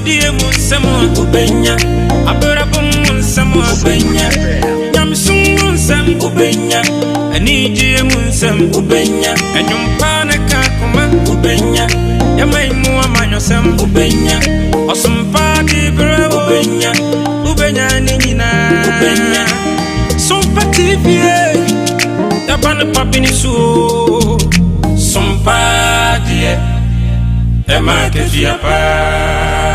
Dwumadie mu nsɛm a wobɛnya, abrabɔ mu nsɛm a wobɛnya, nyamesom mu nsɛm wobɛnya, anigyeɛ mu nsɛm wobɛnya, ɛnwom pa ne ka koma wobɛnya, yɛman mu amanyɔsɛm wobɛnya, ɔsompa de berɛ wobɛnya, wobɛnya ne nyinaa wobɛnya. Sompa TV, yɛba no papi so o. Sompa deɛ ɛma akatua paa.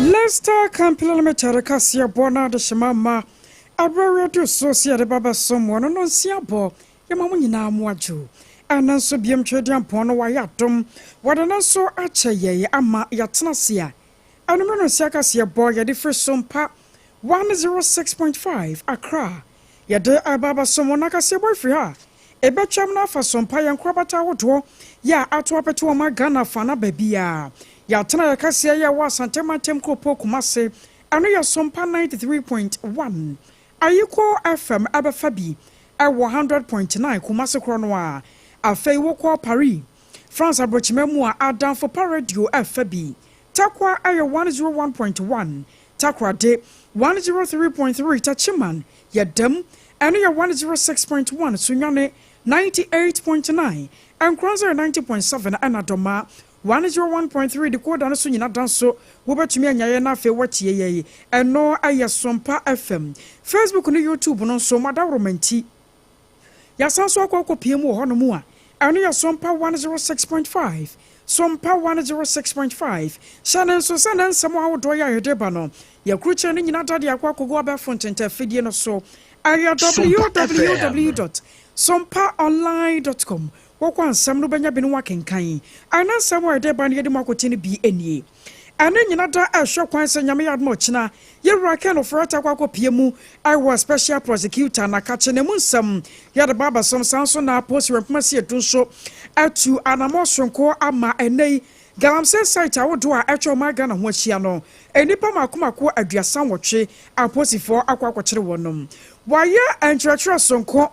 Lester Company Limited kaseɛ bɔ no adehyema ma aberɛ radio so sɛ yɛde ba bɛsom wɔ no no nsia bɔ. Yɛma mo nyinaa mo adwo. Ɛno nso biam Twedeampɔn no wayɛ adom, wɔde no nso akyɛ yɛn ama yɛatena ase a ɛnomere no nsia kaseɛ bɔ yɛde firi Sompa 106.5 Accra yɛde ɛba bɛsom wɔ no akaseɛ bɔ firi ha ɛbɛtwam no afa Sompa yɛn nkorabata ahodoɔ yɛ a ato apɛte wɔn ma Ghana fa na baabi a yɛatena. Yɛkaseɛ yɛ wɔ Asantemantam kuropɔn Kumase, ɛno yɛ Sompa 93.1. Ayiko FM ɛbɛfa bi ɛwɔ 100.9 Kumase korɔ no a. Afei wokɔ Paris, France aborɔkyima mu a, Adamfo Pa Radio ɛfa bi. Takwa ɛyɛ 101.1, Takorade 103.3, Tachiman yɛdam ɛno yɛ 106.1, Sunyane 98.9, Nkoranza 90.7, ɛna Dɔma 101.3. Decoder no so nyina da nso wobɛtumi anya yɛ no. Afei wɔtie yɛ, ɛno ɛyɛ Sompa FM. Facebook ne YouTube no nso madaworomanti yɛasan so akɔ akɔpie mu wɔ hɔnom a, ɛno yɛ Sompa 106.5, Sompa 106.5. Hyɛ ne nso sɛ ne nsɛm ahodoɔ yɛ a yɛde ba no, yɛkurukyerɛ no nyina da de akɔ akɔgu abɛfo ntentafidie no so. Ɛyɛ www.sompaonline.com. Wɔkɔ ansɛm no bɛnya bi no wakenkan. Ɛna nsɛm a yɛde ba no, yɛde mu akɔte no bi nie. Ɛne nyina da ɛhwɛ kwan sɛ Nyame yɛ adom ɔkyena yɛwura Ken Ofori-Atta akɔ akɔpie mu ɛwɔ special prosecutor na kakye ne mu nsɛm yɛde ba abɛsɛm. Saa nso na posi wɛmpoma si edu nso atu anammɔ soronko ama ɛnɛ yi galamsey site ahodoɔ a ɛtwa ɔman Ghana ho ahyia no, nnipa mako mako 38 apolisifoɔ akɔ akɔkyere wɔn. Wɔayɛ nkyerɛkyerɛ soronko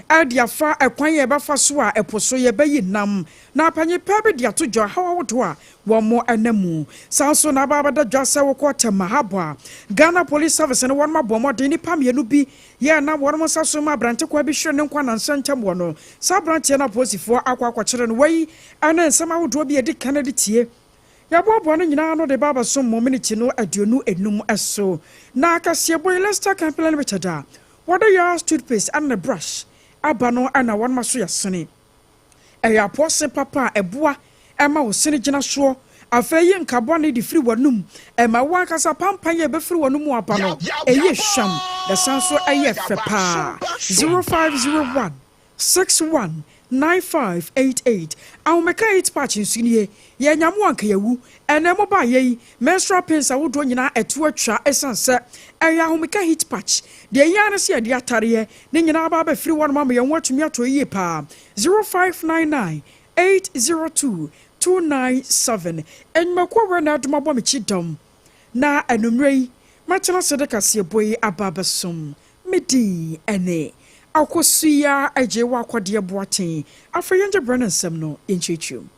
ɛde afa ɛkwan yɛ ɛbɛfa so a ɛpo so yɛbɛyi nam na apanyipa bi de ato dwa haw ahodoɔ a wɔn mo ɛnam mu. Saa nso na aba abɛda dwa sɛ wɔkɔ Tema habɔ a Ghana Police Service no wɔn abɔ mmɔden nipa mmienu bi yɛ na wɔn nsa so ma aberante kwa bi hwere ne nkwa nansa ntam wɔ no. Saa aberanteɛ no apolisifoɔ akɔ akɔkyerɛ no. Wɔyi ɛne nsɛm ahodoɔ bi yɛdi kan de tie yɛboaboa no nyinaa no de ba abɛsom mo miniti no 25 so. Na kaseɛbɔ yi, Lester Company Limited a wɔde yɛ toothpaste ɛne ne brush aba no, ɛna wɔn ma so yɛ sene. Ɛyɛ apɔse papa a ɛboa ɛma wo sene gyina soɔ. Afei yi nkabɔ ne de firi w'anum, ɛma wo ankasa pampan yɛ ɛbɛfiri w'anum aba no ɛyɛ hwam na san so ɛyɛ fɛ paa. 0501 61 9588. Ahomeka 8 patch nso nie. Yɛnyamo anka yɛwu ɛnɛ mo ba yɛ yi menstrual pains ahodoɔ nyinaa ɛto atwa, ɛsiane sɛ ɛyɛ Ahomeka Heat Patch. Deɛ yɛa no sɛ yɛde atareɛ ne nyinaa ba abɛfiri wɔnom ama yɛn ho atumi atɔ yie paa. 0599 802 297. Enyumakuo wɔ na adom abɔ me kyi dɔm na anummerɛ yi mɛtena se de kaseɛbɔ yi aba abɛsom. Me din ɛne Akosua Agye wɔ Akɔdeɛ Boaten. Afei yɛngye berɛ no nsɛm no yɛnkyerɛkyerɛ mu.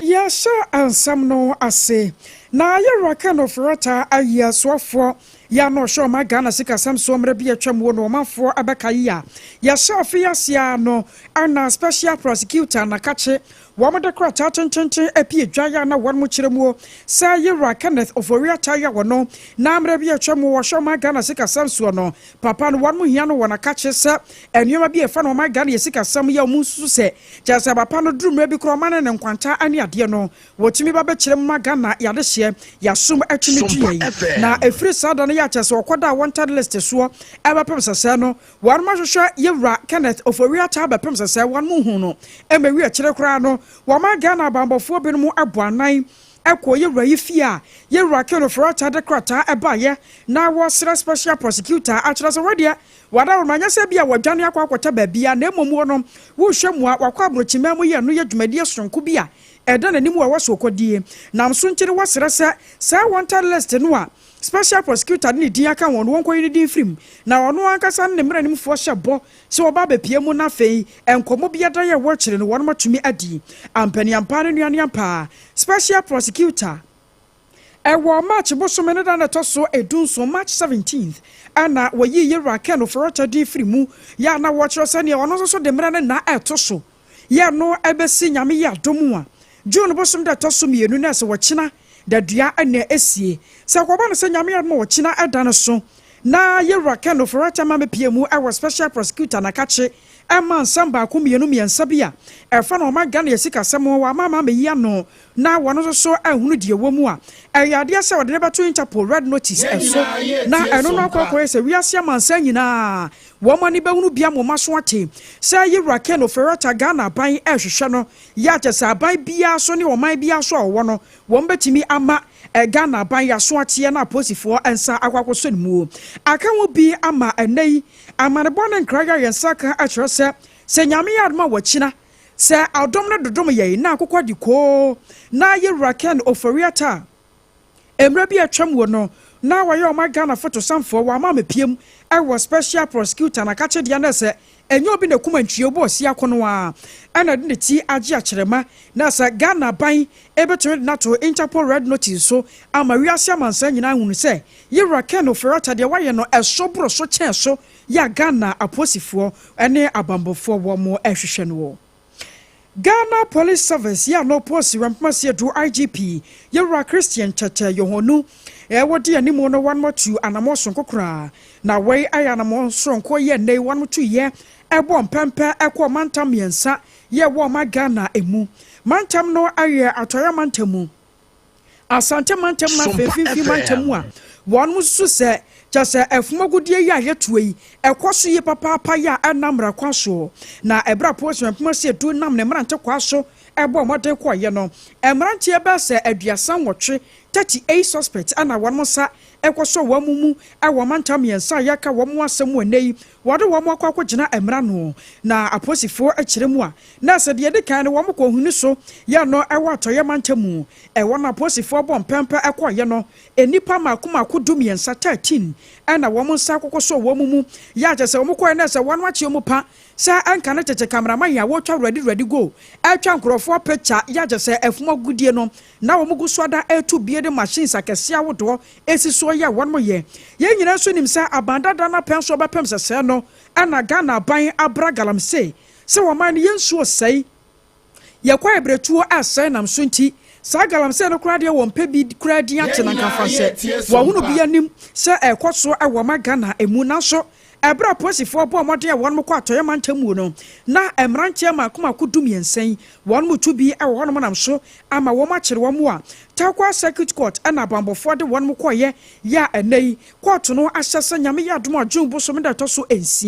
Yɛhyɛ nsɛm no ase na yɛwura Ken Ofori-Atta ayi asoafoɔ yɛ ano ɔhyɛ ɔma Ghana sikasɛm soɔ mmerɛ bi atwam wɔ no. Ɔmanfoɔ ɛbɛka yi a yɛhyɛ afe aseɛ no, ana special prosecutor nakakye. Wɔde krataa tententen apue dwa yɛ a na wɔnom kyerɛ muo sɛ Yewura Kenneth Ofori-Atta yɛ wɔno na mmerɛ bi a atwa mu wɔhwɛ ɔman Ghana sikasɛm soɔ no papa no wɔnom hia no wɔ nakakye sɛ nnoɔma bi a ɛfa no ɔman Ghana yɛ sikasɛm yɛ wɔn nsusu sɛ kyerɛ sɛ papa no duru mmerɛ bi koraa ɔman no ne nkwanta ne adeɛ no wɔtumi ba bɛkyerɛ mu ma Ghana yɛadehyeɛ yɛasom atumi Sompa dua yi FM. Na ɛfiri saa da no yɛ akyɛ sɛ ɔkɔda a wanted list soɔ ɛbɛpem sɛsɛɛ no wɔnom ahwehwɛ Yewura Kenneth Ofori-Atta bɛpem sɛsɛɛ wɔnom hu no ɛma wi akyire koraa no wɔma Ghana abanbɔfoɔ binom abɔ anan ɛkɔ Yewura yi fie a Yewura Ken Ofori-Atta de krataa ɛbaeɛ na wɔsrɛ special prosecutor akyerɛ sɛ wɔdeɛ wɔadaworoma nyɛ sɛ bi a wɔdwane akɔ akɔta baabia na mmom wɔ no wohwɛ mu a wakɔ aborɔkyima mu yɛ no yɛ dwumadie soronko bi a ɛda n'anim a ɛwɔ so kɔdie nam so nkyere wɔsrɛ sɛ saa wanted list no a special prosecutor de ne din aka wɔn no wɔnkɔyi ne din firim na ɔno ankasa ne ne mmeranimfoɔ hyɛ bɔ sɛ wɔba abɛpie mu no. Afei nkɔmmɔ bi ada yɛ wɔkyerɛ no wɔnom atumi adi ampaniampa ne nuaneampa. Special prosecutor ɛwɔ March bosome ne da na ɛtɔ so 17, March 17th, ɛna wɔyi Yewura Ken Ofori-Atta din firi mu yɛ a na wɔkyerɛ sɛneɛ ɔno nso so de mmerɛ ne na ɛto so yɛ no ɛbɛsi. Nyame yɛ adom a, June bosom da ɛtɔ so 2 na ɛsɛ wɔkyena dadua ɛna esie sɛ kɔba no sɛ Nyame adom a wɔkyena ɛda no so na Yewura Ken Ofori-Atta ma mepie mu ɛwɔ special prosecutor nakakye ɛma nsɛm baako, mmienu, mmiɛnsa bi a ɛfa na ɔma Ghana yɛ sikasɛm wɔ ama ama meyi ano na wɔno nso so ahunu deɛ wɔ mu a ɛyɛ adeɛ sɛ wɔde ne bɛto Interpol red notice Yɛn ɛso nyinaa yɛ na tie ɛno no Sompa. akɔ akɔyɛ sɛ wiase amansa nyinaa wɔn ani bɛhunu bia mo ma so ate sɛ Yewura Ken Ofori-Atta, Ghana aban ɛrehwehwɛ no yɛ akyɛ sɛ aban biara so ne ɔman biara so a ɔwɔ no wɔn bɛtumi ama Ghana aban yɛaso ateɛ na apolisifoɔ nsa akɔ akɔsɔ ne mu aka ho bi ama ɛnɛ yi amanebɔ ne nkra yɛ a yɛn nsa ka akyerɛ sɛ Nyame yɛ adom a wɔkyina sɛ adɔm no dodom yɛn na akokɔ de koo na Yɛwura Ken Ofori-Atta mmerɛ bi atwam wɔ no na wɔyɛ ɔma Ghana fotosanfoɔ wɔ ama mepiem ɛwɔ special prosecutor na kakyedeɛ no sɛ ɛnyɛ obi na kuma ntwie bɔ ɔsi akono a ɛna de ne ti agye akyerɛma na sɛ Ghana ban ɛbɛtumi de nato Interpol red notice so ama wiase amansan nyinaa hunu sɛ Yɛwura Ken Ofori-Atta deɛ wayɛ no ɛso boro so kyɛn so yɛ a Ghana apolisifoɔ ne abambɔfoɔ wɔ mo ɛhwehwɛ no wɔ Ghana Police Service yɛ ano polisi wɛmpoma do IGP Yɛwura Christian Tetteh Yohuno ɛwɔ di anim no wɔn tu anammɔ sonko koraa na wɔyi ayɛ anammɔ soronko yɛ nnɛ yi wɔn tu yɛ ɛbɔ mpɛmpɛ ɛkɔ mantam mmiɛnsa yɛ wɔ ɔma Ghana emu. Mantam no ayɛ Atɔeɛ mantam mu, Asante mantam na afei Sompa Mfimfini mantam mu a FM. wɔn nso sɛ kyɛ sɛ ɛfumagudeɛ yi a yɛtoa yi ɛkɔ so yie papaapa yi a ɛnam mmara kwan soɔ. Na ɛberɛ a polisi mpoma si edu nam ne mmerante kwa so ɛbɔ mmɔden kɔɔyɛ no, mmeranteɛ bɛɛ sɛ 38, 38 suspect, ɛna wɔn nsa ɛkɔ so wɔn mu ɛwɔ mantam mmiɛnsa a yɛka wɔn asɛm wɔ nnɛ yi wɔde wɔn akɔ akɔgyina mmara no. Na apolisifoɔ akyerɛ mu a na sɛ deɛ ɛdi kan no wɔn kɔ ohuni so yɛ no ɛwɔ Atɔeɛ mantam mu. Ɛwɔ no apolisifoɔ bɔ mpɛmpɛ ɛkɔɔyɛ no nnipa mako mako 13, 13, ɛna wɔn nsa akokɔ so wɔn mu yɛ akyɛ sɛ wɔn kɔɛ na sɛ wɔn akyɛ mu pa sɛ ɛnka ne tete cameraman a wɔtwa ready ready go ɛtwa nkurɔfoɔ picture yɛ akyɛ sɛ ɛfum agudie no na wɔn gu so ada ɛtu bie de machines akɛseɛ ahodoɔ esi soɔ yɛ wɔn yɛ. Yɛn nyinaa nso nim sɛ abandada no apɛn so ɔbɛpɛm sɛsɛɛ no ɛna Ghana aban abra galamsey sɛ wɔn man no yɛn nsuo sɛe yɛkɔ abrɛtuo asɛe nam so nti saa galamsey no koraa deɛ wɔn pɛ bi koraa din ate na nkafa sɛ wɔn bi anim sɛ ɛkɔ so ɛwɔ ma Ghana emu. Nanso ɛberɛ a polisifoɔ bɔɔ mmɔden a wɔn kɔ Atɔeɛ mantam mu no na mmeranteɛ mako mako 13 yi wɔn mu tu bi ɛwɔ hɔnom nam so ama wɔn akyere wɔn a Tarkwa Circuit Court ɛna abambɔfoɔ de wɔn kɔɔyɛ yɛ a ɛnɛ yi court no ahyɛ sɛ Nyame yɛ adom a June bosome da ɛtɔ so 6,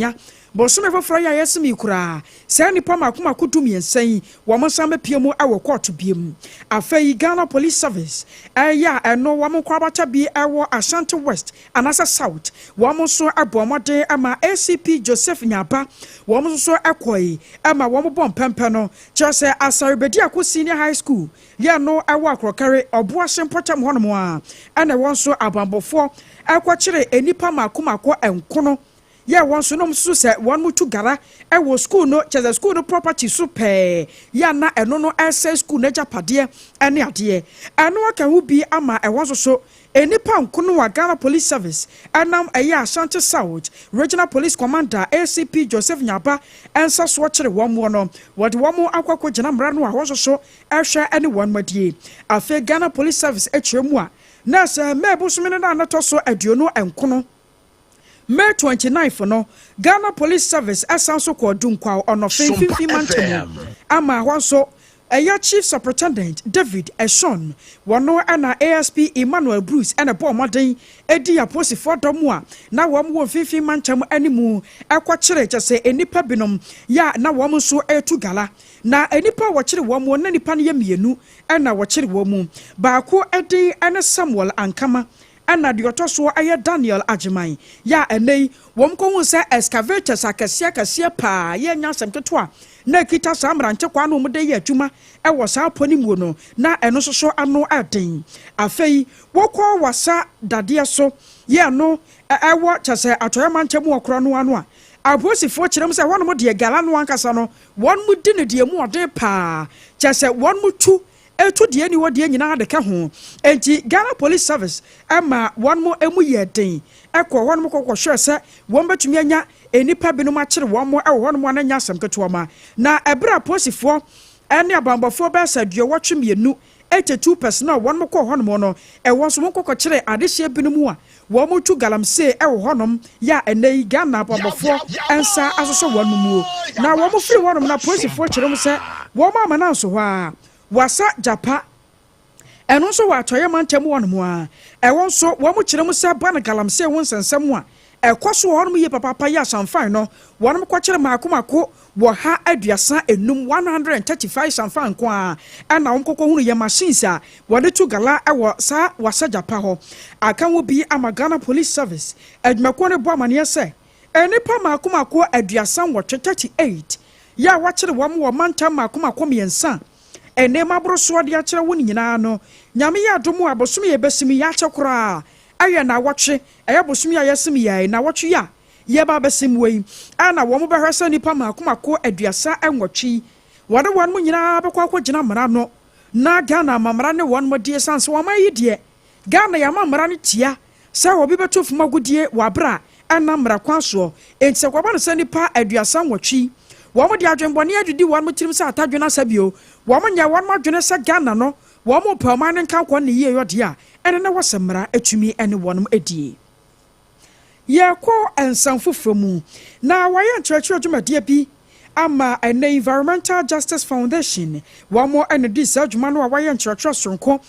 bosome foforɔ yi a yɛsem yi koraa, saa nnipa mako mako 13 yi wɔn nsa bɛpie mu ɛwɔ court biem. Afei Ghana Police Service ɛyɛ a ɛno wɔn nkɔ abata bi ɛwɔ Ashanti West anaasɛ South, wɔn nso ɛbɔ mmɔden ama ACP Joseph Nyaba wɔn nso ɛkɔe ɛma wɔn bɔ mpɛmpɛ no kyerɛ sɛ Asarebediako Senior High School yɛ no ɛwɔ Akorɔkɛre Ɔboase mpɔtam hɔnom a ɛna wɔn nso abambɔfoɔ ɛkɔkyere nnipa mako mako nkono. Yɛ wɔn nso nom nso sɛ wɔn mo tu gara wɔ sukuu no, kyerɛ sɛ sukuu no property so pɛɛ, yɛ a na ɛno no ɛresɛe sukuu no agyapadeɛ ne adeɛ. Ɛno aka ho bi ama ɛhɔ nso so nnipa nkono a Ghana Police Service nam ɛyɛ Ashanti South Regional Police Commander ACP Joseph Nyaba nsa soɔ kyere wɔn moɔ no, wɔde wɔn akɔ akɔgyina mmara no a ɛhɔ nso so ɛhwɛ ne wɔn adie. Afei Ghana Police Service kyerɛ mu a na sɛ May bosome no da a na ɛtɔ so 29, May 29th no, Ghana Police Service san so kɔɔ Dunkwaw Ɔnɔfe Sompa Mfimfini Mantam FM. ama hɔ nso ɛyɛ Chief Superintendent David Eshon, wɔno na ASP Emmanuel Bruce na ɛbɔɔ mmɔden dii apolisifoɔ dɔm a na wɔn wɔ Mfimfini Mantam animu kɔkyeree kyɛsɛ nnipa binom yɛ a na wɔn nso retu gala. Na nnipa a wɔkyere wɔn na nnipa no yɛ mmienu na wɔkyere wɔn mu baako din ne Samuel Ankama Ɛna deɛ ɔtɔ soɔ yɛ Daniel Agyeman yɛ a ɛnnɛ yi wɔn kɔhuu sɛ excavators akɛseɛ akɛseɛ paa yɛ nyɛ asɛm ketewa na ɛkita saa mmerante kwaa no wɔn de yɛ adwuma wɔ saa pɔ no muo no na ɛno nso so ano ɛden. Afei wɔkɔ wasa dadeɛ so yɛ ɛno ɛwɔ kyɛsɛ atɔeɛ mantam wɔ korɔ no ano a apolisifoɔ kyerɛ mu sɛ hɔnom deɛ gala no ankasa no wɔn mu di no deɛ mu ɔden paa kyɛsɛ wɔn mu tu Etu deɛ ɛni hɔ deɛ nyinaa de ka ho. Enti Ghana Police Service maa wɔn mu yɛɛ den kɔɔ hɔnom kɔ kɔhwɛɛ sɛ wɔn bɛtumi anya nnipa binom akyere wɔn wɔ hɔnom a na ɛnyɛ asɛm ketewa ma. Na ɛberɛ a apolisifoɔ ne abanbɔfoɔ bɛyɛ sɛ 82, 82 personnel, wɔn kɔɔ hɔnom no, ɛhɔ nso wɔn kɔ kɔkyeree adehyeɛ binom a wɔretu galamsey wɔ hɔnom yɛ a ɛnnɛ yi Ghana abanbɔfoɔ nsa asosɔ wɔn muo. Na wɔn firi hɔnom no apolisifoɔ kyerɛ mu sɛ wɔn amma no anso hɔ ara. Wassa Gyapa, ɛno nso wɔ atɔeɛ mantam hɔnom ara. Ɛhɔ nso wɔn kyerɛ mu sɛ ba no galamsey ho nsɛnsɛm a ɛkɔ so wɔ hɔnom yie papaapa yɛ asamfan no wɔn kɔkyere mmaako mmaako wɔ ha 35, 135 samfan nko ara na wɔn kɔkɔ hunu yɛ machines a wɔde to gala wɔ saa Wassa Gyapa hɔ. Aka ho bi ama Ghana Police Service adwumakuo no bɔ amaneɛ sɛ nnipa mmaako mmaako 38, 38, yɛ a wɔakyere wɔn wɔ mantam mmaako mmaako mmiɛnsa a nneɛma aboro soɔ de akyerɛ wo no nyinaa no, Nyame yɛ adom a bosome a ɛbɛsim yi akyɛ koraa ɛyɛ naawɔtwe, ɛyɛ bosome a yɛasim yi ara yi, naawɔtwe yi a yɛreba abɛsim wɔ yi a na wɔn bɛhwɛ sɛ nnipa mmaako mmaako 38 yi wɔde wɔn nyinaa bɛkɔ akɔgyina mmara ano na Ghana amammara ne wɔn adi ɛsiane sɛ ɔman yi deɛ Ghana yɛ amammara no tia sɛ obi bɛto fam agodie wɔ aberɛ a ɛnam mmara kwan soɔ. Enti sɛ kɔba no sɛ nnipa 38 yi wɔn de adwenbɔne adidi wɔn tirim sɛ atadwene asa bio, wɔn nyɛ wɔn adwene sɛ Ghana no wɔn repɛ ɔman no nkankɔ ne yieyɔ deɛ a, ɛne na ɛwɔ sɛ mmara tumi ne wɔn die. Yɛrekɔ nsɛm foforɔ mu, na wɔayɛ nkyerɛkyerɛ dwumadie bi ama ɛnnɛ Environmental Justice Foundation, wɔn na di saa dwuma no a wɔayɛ nkyerɛkyerɛ soronko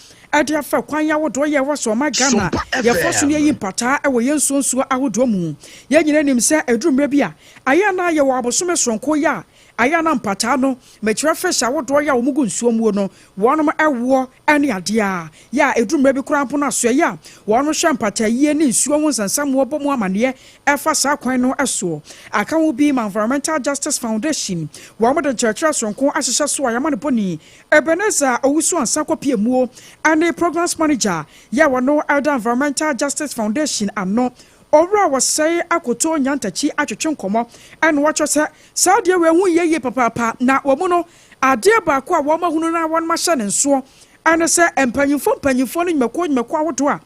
de afa kwan ahodoɔ yɛ ɛwɔ so ɔman Ghana Sompa yɛfa so no yɛyi FM. mpataa wɔ yɛn nsuo nsuo ahodoɔ mu. Yɛn nyinaa nim sɛ ɛduru mmerɛ bi a, ayɛ a na yɛwɔ abosome soronko yɛ a ayɛ a na mpataa no, mekyerɛ fish ahodoɔ yɛ a wɔn gu nsuo muo no, wɔnom ɛwoɔ ne adeɛ a yɛ a ɛduru mmerɛ bi koraa mpo no asoɛeɛ a wɔnom hwɛ mpataayie ne nsuo ho nsɛnsɛmmoɔ bɔ mu amaneɛ ɛfa saa kwan no soɔ. Aka ho bi ma Environmental Justice Foundation wɔn de nkyerɛkyerɛ soronko ahyehyɛ so a yɛama no bɔni Ebenezer Owusu Ansah Kɔpiemuo ne Programs Manager yɛ a wɔno ɛda Environmental Justice Foundation ano Owura Wɔsɛe Akoto Nyantakyi atwetwe nkɔmmɔ ɛna wɔkyerɛ sɛ saa adeɛ wei ho yɛ yie papaapa na wɔn no Adeɛ baako a wɔahunu na wɔahyɛ no nsoɔ ne sɛ mpanyimfoɔ mpanyimfoɔ ne nnwumakuo nnwumakuo ahodoɔ a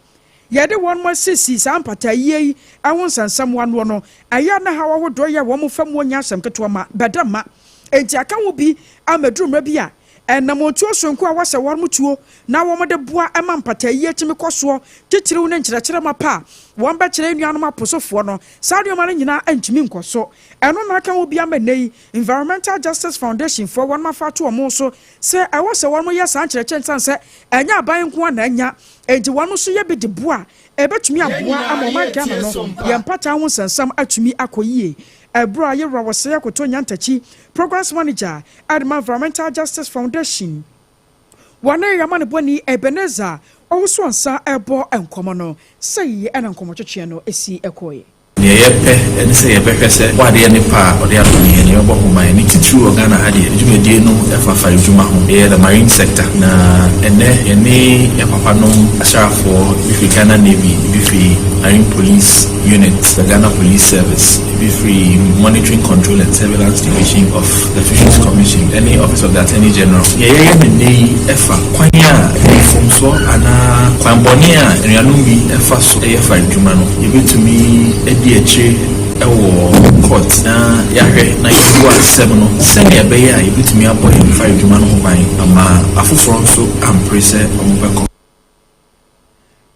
yɛde wɔn asisi saa mpataayie yi ho nsɛnsɛm anoɔ no, ɛyɛ a na haw ahodoɔ yɛ wɔn fa mu nyɛ asɛm ketewa ma bɛda mma. Enti aka ho bi ama ɛduru mmerɛ bi a, anammɔntuo sononko a wɔsɛ wɔn tuo na wɔde boa ma mpataayie tumi kɔ soɔ, titiriw ne nkyerɛkyerɛ mapa a wɔbɛkyerɛ yɛn nuanom aposofoɔ no, saa nneɛma no nyinaa ntumi nkɔ so. Ɛno na aka ho bi ama nnɛ yi Environmental Justice Foundation foɔ wɔnom afa ato wɔn so sɛ ɛwɔ sɛ wɔnom yɛ saa nkyerɛkyerɛ no sane sɛ ɛnyɛ aban nko ara na anya enti wɔnom nso yɛ bi de boa a ɛbɛtumi Yɛn aboa nyinaa ama ɔman Ghana yɛretie no Sompa. yɛn mpataa ho nsɛnsɛm atumi akɔ yie. Ɛberɛ a Yewura Wɔsɛe Akoto Nyantakyi, Programs Manager de ma Environmental Justice Foundation, wɔne Yamanebɔni Ebenezer Owusu-Ansah rebɔ nkɔmmɔ no, sei na nkɔmmɔtwetweɛ no si kɔeɛ. Nea yɛpɛ ne sɛ yɛbɛhwɛ sɛ Ɔbɔadeɛ ne pɛ a ɔde adom yɛn no, yɛbɛbɔ ho ban. Ne titiriw wɔ Ghana ha deɛ, dwumadie no fa faredwuma ho. Yɛyɛ the marine sector. Na ɛnnɛ yɛne yɛn papanom asraafoɔ, ebi firi Ghana Navy, ebi firi Marine Police Unit, the Ghana Police Service, ebi firi Monitoring, Control and Surveillance Division of the Fisheries Commission ne Office of the Attorney General. Nea yɛyɛ no nnɛ yi fa kwan a mfomsoɔ anaa kwan bɔne a anuanom bi fa so yɛ faredwuma no, yɛbɛtumi adi akyire wɔ court na yɛahwɛ na yɛabu asɛm no sɛnea ɛbɛyɛ a yɛbɛtumi abɔ yɛn faredwuma no ho ban ama afoforɔ nso ampere sɛ wɔbɛkɔ.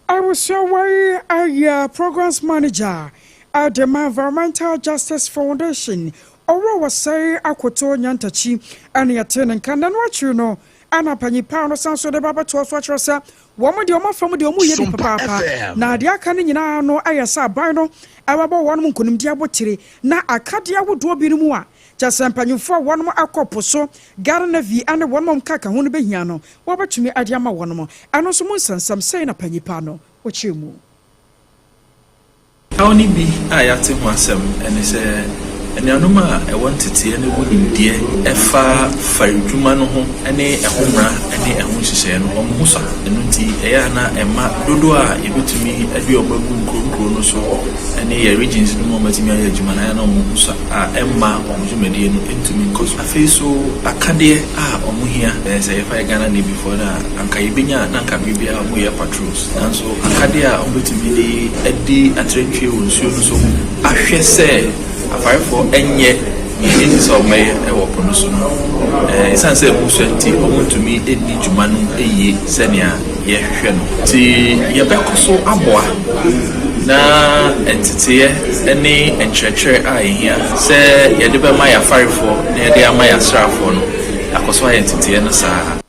Abusua wei ayɛ Programs Manager at the Environmental Justice Foundation, Ɔwura Wɔsɛe Akoto Nyantakyi ɛne yɛte ne nka. Nano akyiri no ɛna panyin paa no san so de ba bɛtoa so akyerɛ sɛ wɔn deɛ, wɔn afam deɛ, wɔn yɛ bi papaapa, na deɛ aka no nyinaa no ɛyɛ sɛ aban no ɛbɛbɔ wɔn nkonimdi abotire na akadeɛ ahodoɔ bi no mu a kyɛ sɛ mpanyinfoɔ a wɔn akɔ po so, Ghana Navy ɛne wɔn a wɔka ka ho no bɛhia no, wɔbɛtumi ade ama wɔn. Ɛno nso mu nsɛnsɛm sɛn na panyin paa no wɔkyerɛ mu? Haw no bi a yɛate ho asɛm ne sɛ anuanom a ɛwɔ nteteɛ no wɔ nimdeɛ ɛfa faredwuma no ho ne ɛho mmara ne ɛho nhyehyɛeɛ no, wɔn ho sua. Ɛno nti ɛyɛ a na ɛma dodoɔ a yɛbɛtumi de wɔn agu nkuro nkuro no so ne yɛ regions no mu a wɔatumi ayɛ adwuma no, ayɛ na wɔn ho sua a ɛmma wɔn dwumadie no ntumi nkɔ so. Afei so akadeɛ a wɔn hia, sɛ yɛfa yɛ Ghana Navy foɔ no a, anka yɛbɛnya na anka biribiara wɔyɛ patrols, nanso akadeɛ a wɔbɛtumi de adi atrantwie wɔ nsuo no so ahwɛ sɛ afarefoɔ nyɛ nea ɛnni sɛ wɔbɛyɛ wɔ po no so no, ɛsiane sɛ ɛmu sua nti, wɔntumi nni dwuma no yie sɛnea yɛhwehwɛ no. Nti yɛbɛkɔ so aboa na nteteeɛ ne nkyerɛkyerɛ a ɛhia sɛ yɛde bɛma yɛ afarefoɔ na yɛde ama yɛ asraafoɔ no, akɔ so ayɛ nteteeɛ no saa.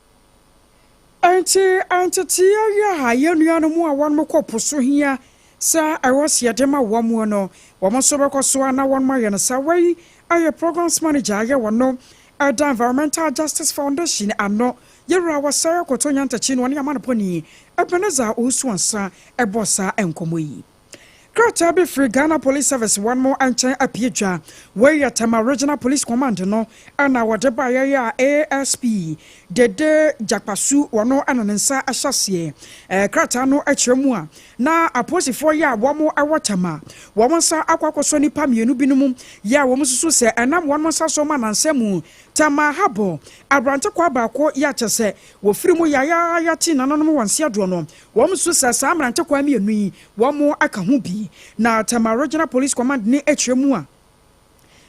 Nti nteteeɛ yɛ a yɛn nuanom a wɔn kɔ po so hia sɛ ɛwɔ sɛ yɛde ma wɔn no, wɔn nso bɛkɔ so a na wɔn ayɛ no saa. Wei ayɛ Programs Manager ayɛ wɔn no ɛda Environmental Justice Foundation ano, yɛwura Wɔsɛe Akoto Nyantakyi no, ɔne amanepɔni Ebenezer Owusu Ansa ɛbɔ saa nkɔmmɔ yi. Krataa bi firi Ghana Police Service wɔn mo nkyɛn apue dwa. Wei yɛ Tema Regional Police Command no ɛna wɔde baeɛ a ASP Dede Jakpasu wɔno ɛna ne nsa ahyɛ aseɛ. Krataa no akyerɛ mu a na apolisifoɔ yi a wɔn ɛwɔ Tema wɔn nsa akɔ akɔsɔ nipa mmienu binom yɛ a wɔn nso sɛ ɛnam wɔn nsa so ma nansa mu Tema habɔ aberante kwa baako yɛ akyɛ sɛ wɔfiri mu yayaaya te nananom wɔn nse adoɔ no, wɔn nso sɛ saa mmerante kwa mmienu yi wɔn aka ho bi. Na Tema Regional Police Command ne akyerɛ mu a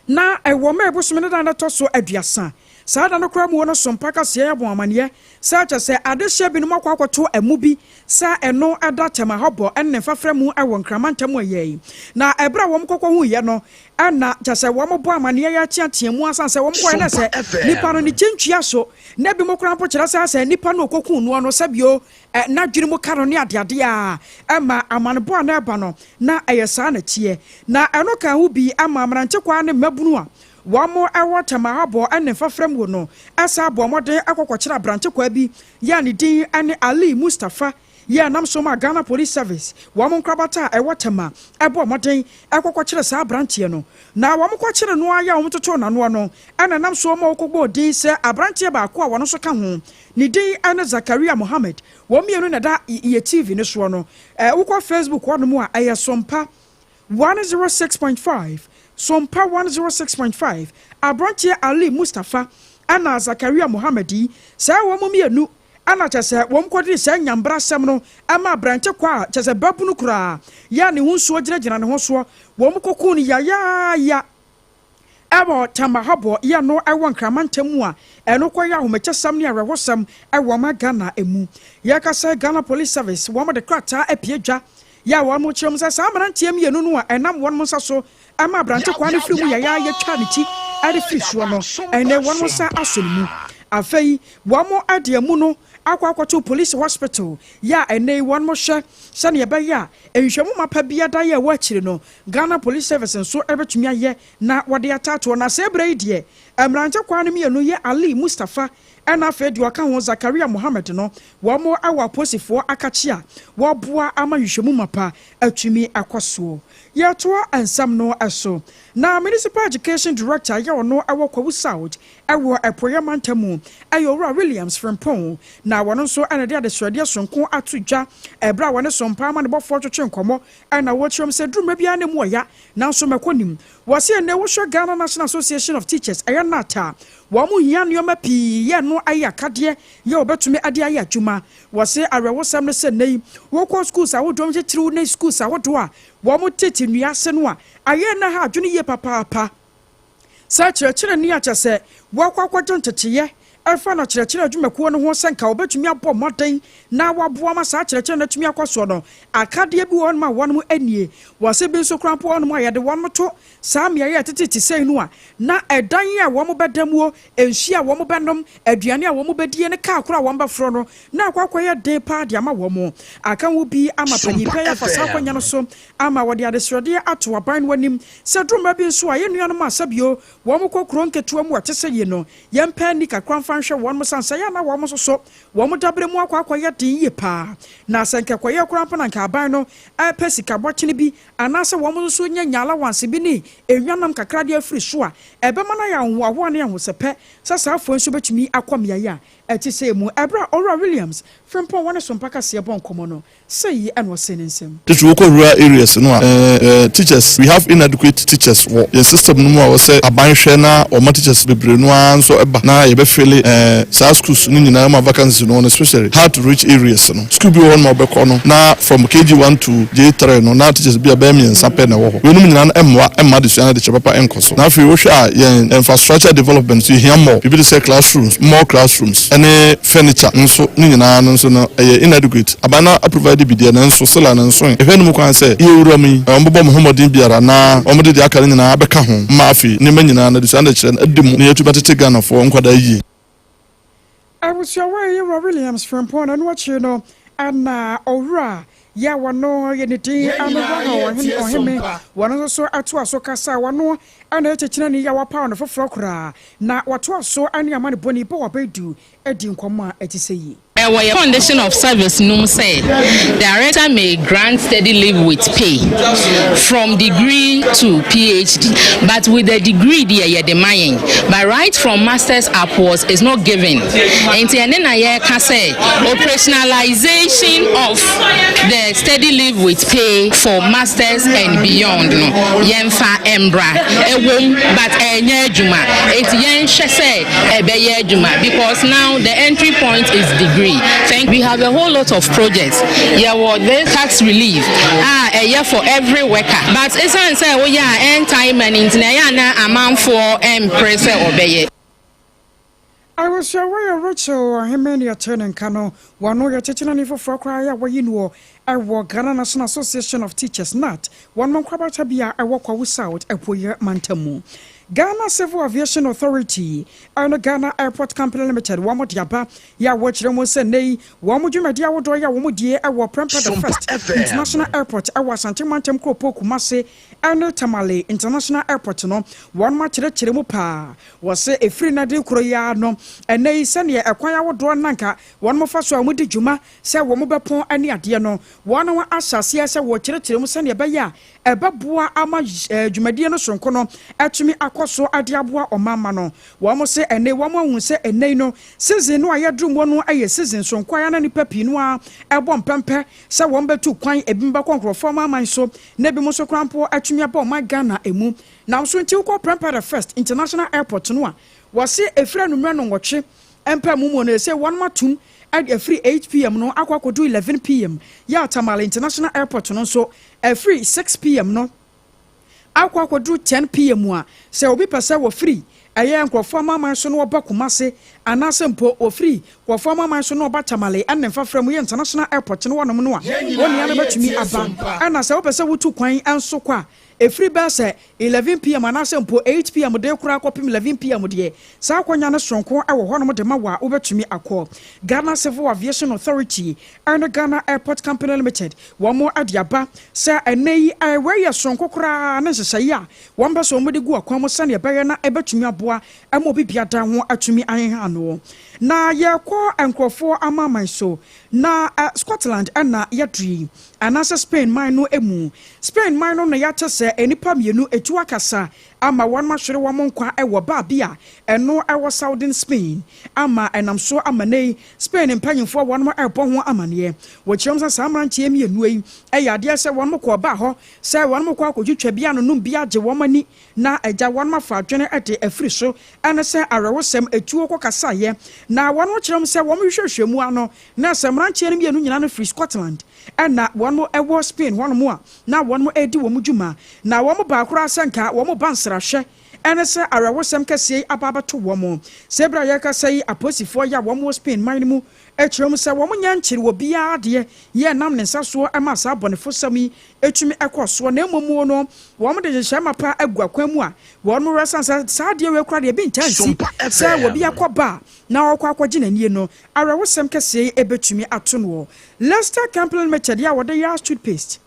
na ɛwɔ mɛ bosome ne da no tɔ so 30, saa da no koraa mu wɔ no Sompa kaseɛ yɛ bɔn amanneɛ sɛ kyɛ sɛ adehyɛ binom akɔ akɔto ɛmu bi sɛ ɛno ɛda Tema hɔ bɔ ɛne ne mfafra mu ɛwɔ Nkrama ntam ɛyɛ yi. Na ɛberɛ a wɔn kɔkɔ hu yɛ no, ɛna kyɛ sɛ wɔn bɔ amanneɛ yɛ ateatea mu asan sɛ wɔn kɔɛ na sɛ nipa no ne kyɛntua so na ebi mo koraa mpo kyerɛ sɛ nipa no okokun noɔ no sɛbio ɛ n'adwene mu ka no ne adeade a ɛma amanebɔ a na ɛba no na ɛyɛ saa na teɛ. Na ɛno ka ho bi ama mmerante kwaa ne mmabunu a wɔn ɛwɔ Tema habɔ ɛne mfafra mu no ɛsa abɔ mmɔden akɔkɔkyerɛ aberante kwaa bi yɛ a ne din ɛne Ali Mustapha yɛ nam so ma Ghana Police Service wɔn nkorabata a ɛwɔ Tema ɛbɔ mmɔden ɛkɔkɔkyerɛ saa aberanteɛ no. Na wɔn kɔkyerɛ no ayɛ a wɔn toto n'anoɔ no, ɛna nam so ma wɔkɔbɔ din sɛ aberanteɛ baako a wɔn nso ka ho, ne din ɛne Zakaria Mohammed. Wɔn mmienu na ɛda yɛ TV no soɔ no. Wokɔ Facebook hɔnom a, ɛyɛ Sompa 106.5, Sompa 106.5. Aberanteɛ Ali Mustapha ɛna Zakaria Mohammed yi, saa wɔn mmienu ɛna kyɛ sɛ wɔn kɔdiri saa nyambra asɛm no ɛma aberante kɔ a kyɛ sɛ babunu koraa yɛ ne ho nsuo gyinagyina ne ho soɔ, wɔn kɔkuu no yayaaya ɛwɔ Tema habɔ yɛ no ɛwɔ Nkrama ntam mu a ɛno kɔyɛ ahomekyɛsɛm ne awerɛhosɛm ɛwɔ ma Ghana emu. Yɛka Ghana Police Service, wɔn de krataa apue dwa yɛ a wɔn kyerɛ mu sɛ saa mmeranteɛ mmienu no a ɛnam wɔn nsa so ɛma aberante kwan no firi mu yɛyɛ yɛtwa ne ti ɛde firi soɔ no, ɛnɛ wɔn nsa asɔ ne mu. Afei wɔn de amu no akɔ akɔto police hospital yɛ a ɛnɛ wɔn hwɛ sɛnea ɛbɛyɛ a nhwɛmu mapa bi ada yɛ ɛwɔ akyire no, Ghana Police Service nso ɛbɛtumi ayɛ na wɔde ataatoɔ. Na sɛ ebere yi deɛ, mmerante kwan no mmienu yɛ Ali Mustapha. Ɛna afei deɛ ɔka ho Zakaria Mohammed no, wɔn wɔ apolisifoɔ akakye a wɔreboa ama nhwehwɛmu mapa atumi akɔ soɔ. Yɛtoa nsɛm no so na Municipal Education Director yɛ ɔno wɔ Kwawu South wɔ Apueeɛ Mantam mu yɛ Owura Williams Frimpong, na wɔno nso na ɛde adesrɛdeɛ sononko ato dwa ɛberɛ a wɔne Sompa amanebɔfoɔ twetwe nkɔmmɔ na wɔkyerɛ mu sɛ duru mmerɛ biara na ɛmu ɔya nanso mɛkɔ nim. Wɔse ɛnnɛ wohwɛ Ghana National Association of Teachers ɛyɛ GNAT a, wɔn hia nnoɔma pii yɛ no ayɛ akadeɛ yɛ wɔbɛtumi de ayɛ adwuma. Wɔse awerɛhosɛm ne sɛ nnɛ yi wokɔ schools ahodoɔ mu titiriw ne schools ahodoɔ a wɔn tete nnua ase no a, ayɛ na ha adwene yie papaapa. Sɛ kyerɛkyerɛni a kyerɛ sɛ wakɔ akɔgye nteteeɛ ɛfa no kyerɛkyerɛ adwumakuo no ho sɛ nka wɔbɛtumi abɔ mmɔden na waboa ma saa kyerɛkyerɛ no atumi akɔ soɔ no, akadeɛ bi wɔ hɔnom a wɔnom nnie. Wɔse bi nso koraa mpo wɔ hɔnom a yɛde wɔnom to saa mmeaeɛ a ɛtete te sei no a, na ɛdan a wɔbɛda muo, nsuo a wɔbɛnom, aduane a wɔbɛdie ne kaa korɔ a wɔbɛforɔ no, na akɔ akɔyɛ den paa de ama wɔn. Aka ho bi ama Sompa panyin pɛn afa saa FM. akwanya no so ama wɔde adesrɛdeɛ ato aban no anim sɛ duru mmerɛ bi nso a yɛn nuanom a sɛbio wɔn kɔ kuro nketewa mu a ɛte sɛ yei no, yɛmpɛ ani kakra mfa nhwɛ wɔn sane sɛ ɛyɛ a na wɔn nso so wɔn dabere mu akɔ akɔyɛ den yie paa. Na sɛ nka ɛkɔyɛɛ koraa mpo na nka aban no pɛ sika bɔkyene bi anaasɛ wɔn nso nya nya alawanse bi ne nnwanam kakra de afiri so a, ɛbɛma no ayɛ ahohoahoa ne ahosɛpɛ sɛ saa afoa yi nso bɛtumi akɔ mmeaeɛ a ɛte sɛɛ mu. Ɛberɛ a Owura Williams Frimpong wɔ ne so mpa kaseɛ bɔ nkɔmmɔ no, Sei na ɔsee ne nsam. Titiriw wokɔ rural areas no a, teachers, we have inadequate teachers wɔ yɛn system no mu a wɔsɛ aban hwɛ na wɔma teachers bebree no ara nso ba na yɛbɛ fille saa schools no nyinaa mu a vacancies no wɔ no especially hard to reach areas no. School bi wɔ hɔ nom a wobɛkɔ no na from KG one to J three no na teachers bi a bɛyɛ mmiɛnsa pɛ na ɛwɔ hɔ. Weinom nyinaa no mmoa mma adesua no adekyerɛ papa nkɔ so. Na afei wohwɛ a yɛn infrastructure development nso yɛhia more, biribi te sɛ classrooms, more classrooms ne furniture nso ne nyinaa no nso no ɛyɛ inadequate. Aban no aprovide bi deɛ nanso still a nanso yɛhwɛ no mu kwan sɛ yɛn wuram yi wɔn bɛbɔ wɔn ho mmɔden biara na wɔn de deɛ aka no nyinaa abɛka ho ma afei nneɛma nyinaa no adesua no adekyerɛ no adi mu na yɛatumi atete Ghanafoɔ nkwadaa yie. Abusua wei Owura Williams Frimpong na ɛno akyiri no na Owura Yaw ɔno yɛ ne din Yɛn ano nyinaa Rahel Ɔhene yɛtie Ɔheme Sompa. wɔno nso so toa so kasa wɔno na ɛyɛ kyekyerɛni yi a wɔapaw no foforɔ koraa na wɔtoa so ne amanebɔni Bɔ Wabɛdu di nkɔmmɔ a ɛte sɛ yi. Ɛwɔ yɛ condition of service no mu sɛ director may grant study leave with pay from degree to PhD but with the degree deɛ yɛde ma yɛn but right from masters upwards is not given nti ɛne na yɛreka sɛ operationalization of the study leave with pay for masters and beyond no yɛnfa mbra ɛwom but ɛnyɛ adwuma nti yɛnhwɛ sɛ ɛbɛyɛ adwuma because now the entry point is degree. Thank we have a whole lot of projects yɛwɔ this tax relief a ɛyɛ for every worker but esan sɛ woyɛ a ɛntae ma no nti na ɛyɛ ana amanfoɔ ɛmpere sɛ ɔbɛyɛ. Abusua wei yɛ Rachel Ɔheme ne yɛkyerɛ ne nka no wɔno yɛ kyekyerɛni foforɔ koraa yɛ a wɔyi noɔ wɔ Ghana National Association of Teachers, GNAT, wɔnom nkorabata bi a ɛwɔ Kwawu South Apueɛ mantam mu. Ghana Civil Aviation Authority ne Ghana Airport Company Limited wɔn de aba yɛ a wɔkyerɛ mu sɛ nnɛ yi wɔn dwumadi ahodoɔ yɛ a wɔn die wɔ Prempeh the Sompa First FM. International Airport wɔ Asante mantam kuropɔn Kumase ne Tamale International Airport no wɔn akyerɛkyerɛ mu paa. Wɔse ɛfiri nnɛ de koro yi ara no ɛnnɛ yi sɛdeɛ ɛkwan ahodoɔ no anka wɔn fa so a wɔdi dwuma sɛ wɔn bɛpɔn ne adeɛ no wɔn ahyɛ aseɛ sɛ wɔkyerɛkyerɛ mu sɛdeɛ ɛbɛyɛ a ɛbɛboa ama dwumadie no sononko no atumi akɔ so de aboa ɔmamma no. Wɔn se ɛnɛ wɔn ahunu sɛ ɛnɛ yi no season no a yɛduru mu no yɛ season sononko a na nnipa pii no ara ɛbɔ mpɛmpɛ sɛ wɔn bɛtu kwan, ebinom bɛkɔ nkurɔfoɔ amanaman so na ebinom nso koraa mpo atumi aba ɔman Ghana mu. Nanso nti wokɔ Prempeh the First International Airport no a, wɔse ɛfiri anwummerɛ nnɔnwɔtwe mpɛ mu mu no ɛsɛ wɔnom atum de afiri 8 p.m. no akɔ akɔdu 11 p.m. Yɛ a Tamale International Airport no nso afiri 6 p.m. no akɔ akɔduru 10 p.m. a sɛ obi pɛ sɛ wɔfiri ɛyɛ nkurɔfoɔ amanaman so no wɔba Kumase anaasɛ mpo wɔfiri nkurɔfoɔ amanaman so no wɔba Tamale ɛne mfafra mu yɛ international airport no wɔnom no a Yɛn wɔn nyinaa nua no bɛtumi yɛtie aba. Sompa. Ɛna sɛ wopɛ sɛ wotu kwan nso kɔ a ɛfiri bɛɛ sɛ 11 p.m. anaasɛ mpo 8 p.m. de koraa kɔpem 11 p.m. deɛ saa akɔnya no soronko ɛwɔ hɔnom de ma wɔ a wobɛtumi akɔ. Ghana Civil Aviation Authority ɛne Ghana Airport Company Limited wɔn mo de aba sɛ ɛnɛ yi ɛwɔ yɛ soronko koraa ne nhyehyɛeɛ a wɔn pɛ sɛ wɔn de gu akwan mu sɛnea ɛbɛyɛ na ɛbɛtumi aboa. aboa ma obi biada ho atumi aheha ano. Na yɛkɔ nkurɔfoɔ amaaman so na Scotland ɛna yɛduru yi anaasɛ Spain man no mu. Spain man no na yɛate sɛ nnipa mmienu etu akasa ama wɔn ahwere wɔn nkwa wɔ baa bi a ɛno ɛwɔ southern Spain ama ɛnam so ama ne Spain mpanyinfoɔ wɔn ɛrebɔ ho amaneɛ. Wɔkyerɛm sɛ saa mmeranteɛ mmienu yi ɛyɛ adeɛ sɛ wɔn kɔ ɔbaa hɔ sɛ wɔn kɔ akɔtwitwa bi anonom bi agye wɔn ani na agya wɔn afa adwene de afiri so ɛne sɛ awerɛwosɛm etuo kɔ kasaeɛ. Na wɔn kyerɛm sɛ wɔn hwehwɛhwɛ mu ano na sɛ mmeranteɛ no mmienu nyinaa no firi Scotland ɛna wɔn ɛwɔ Spain hɔnom a na wɔn redi wɔn dwuma na wɔn baako sɛ nka wɔn ba nsrahwɛ ɛne sɛ awerɛwosɛm kɛseɛ yi aba abɛto wɔn. Sɛ ebere a yɛrekasa yi, apolisifoɔ yi a wɔn wɔ Spain man no mu akyerɛ mu sɛ wɔn nyɛ nkyere wɔ biara deɛ yɛ nam ne nsa soɔ ɛma saa abɔnefosɛm yi etumi ɛkɔ soɔ, na mmom no wɔn de nhyehyɛ mapa agu akwan mu a wɔn rɛsan sɛ saa adeɛ wɔ ekura deɛ ebi nkyɛn nsi sɛ wɔbi akɔ ba na ɔkɔ akɔgye n'anie no, awerɛwosɛm kɛseɛ yi ebetumi ato no. Lester Company Limited a wɔde yɛ toothpaste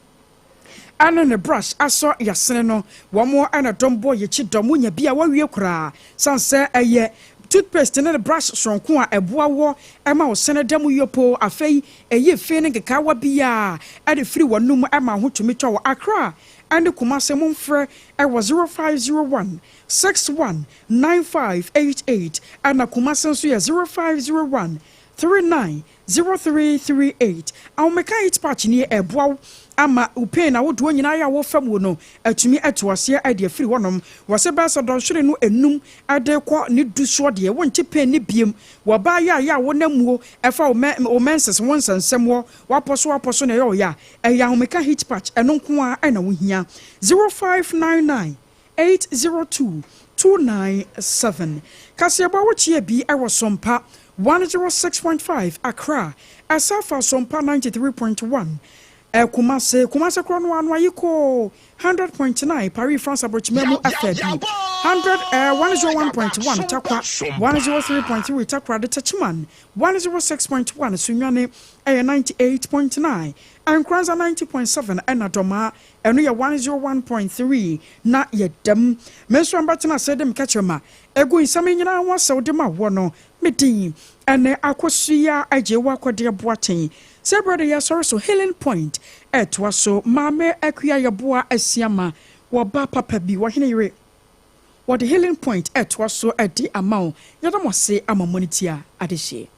ɛne ne brush asɔ yasene no, wɔn ɛna dɔm bɔ yɛkyi dɔm wonya bi a wɔawie koraa san sɛ ɛyɛ toothpaste ne ne brush soronko a ɛboa wɔ ɛma wo sene da mu yie po. Afei ɛyɛ fi ne nkekaawa biaa ɛde firi w'anum ɛma ho tumi tɔ wɔ Accra ɛne Kumase. Momfrɛ ɛwɔ 0501 61 9588, ɛna Kumase nso yɛ 0501 39 0338. Ahomeka heat patch ni ɛboa wo ama wo pain ahodoɔ nyinaa yɛ a wɔfa mu no atumi atu aseɛ ade afiri hɔnom. Wɔsɛ bɛyɛ sɛ dɔnhwere no enum ade kɔ ne du soɔ deɛ, wɔnkye pain ne biem. Wɔbaa yɛ a yɛ a wɔnam muo ɛfa wo menses wo nsɛnsɛm wɔ wapɔ so wapɔ so na ɛyɛ ɔyɛ a ɛyɛ ahomeka heat patch ɛno nko a ɛna wohia. 0599 802 297. Kaseɛbɔ wokyia bi ɛwɔ Sompa 106.5 Accra, ɛsa Sompa 93.1 Kumase, Kumase korɔ no ano ayi kɔ 100.9, Paris France aborɔkyima mu ɛfɛ bi 100 101.1 Takwa, 103.3 Takwa de Techiman, 106.1 Sunyani, ɛyɛ 98.9 Nkranza, 90.7 ɛna Dɔmaa ɛno yɛ 101.3. Na yɛdam me nso ambɛtena sɛ de meka kyerɛ ma ɛgu nsɛm nyinaa ho asɛw de ma wɔ no. Medin ɛne Akosua Agye wɔ Akɔdeɛ Boaten. Sɛ berɛ de yɛsɔre so Healing Point ɛtoa so, Maame Akua Yɛboa Asiama wɔba papa bi wɔhene yere wɔde Healing Point ɛtoa so ɛde ama wo. Yɛda mo ase ama mo no tia adehyeɛ.